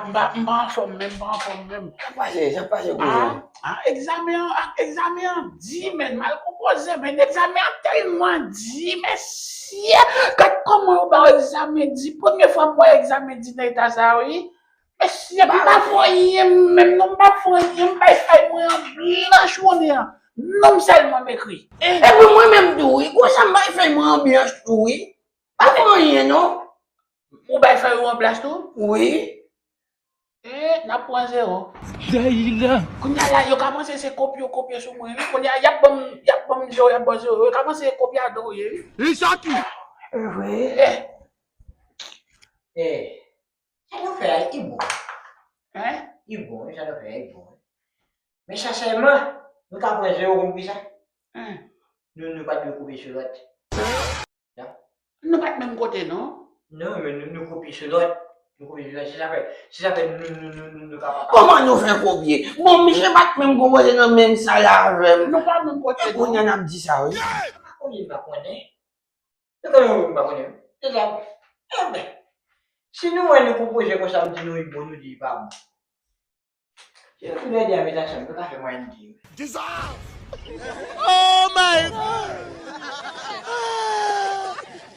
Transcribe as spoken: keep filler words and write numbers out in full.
M pa, m pa anfòm menm, m pa anfòm menm. Sa pase, sa pase kouzin. Ah, egzamen an, egzamen an di, men m al konpoze, men egzamen an tèlman di, mesye. Gad kòman yo ba w egzamen di. Premye fwa m wè egzamen di nan eta sa, wi. Mesye, m pa fè anyen menm non, m pa fè anyen, m bay fèy mwen an blanch kounye a. Non m sèlman m ekri. Epi mwen menm tou wi, konsa m bay fèy mwen an blanch tou wi. Pa fè anyen non. Ou bay fèy ou an blanch tou? Wi. E, n ap pran zewo. Dayila. Kounye a la, yo ka panse se kopye w kopye sou mwen wi. Kounye a, y ap ban m, y ap ban m zewo, y ap ban m zewo. Yo ka panse se kopyadò w ye wi. Li sòti. Vre? E. E. Sa nou fè a, i bon. Hein? I bon, sa nou fè a, i bon. Men sensèman, nou ka pran zewo konn kisa? Hein? Nou, nou pa dwe koupe sou lòt. Nou pa t menm kote, non? Non, men nou, nou koupe sou lòt. Nou koupe sou lòt. Se sa fè, se sa fè nou, nou, nou, nou, nou ka pa. Kòman nou fè kopye? Bon, misye pa t menm konpoze nan menm sal avè m. Nou pa menm kote, non? Kounye a n ap di sa, wi. Kounye a n ap konnen. Se kòman ou pa konnen? Se sa. Enben, si nou wè nou konpoze konsa, nou di nou li bon, nou di li pa bon. Se nou lè de a met ansanm, nou ka fè mwayenn de yo. Dissolve! Oh my God!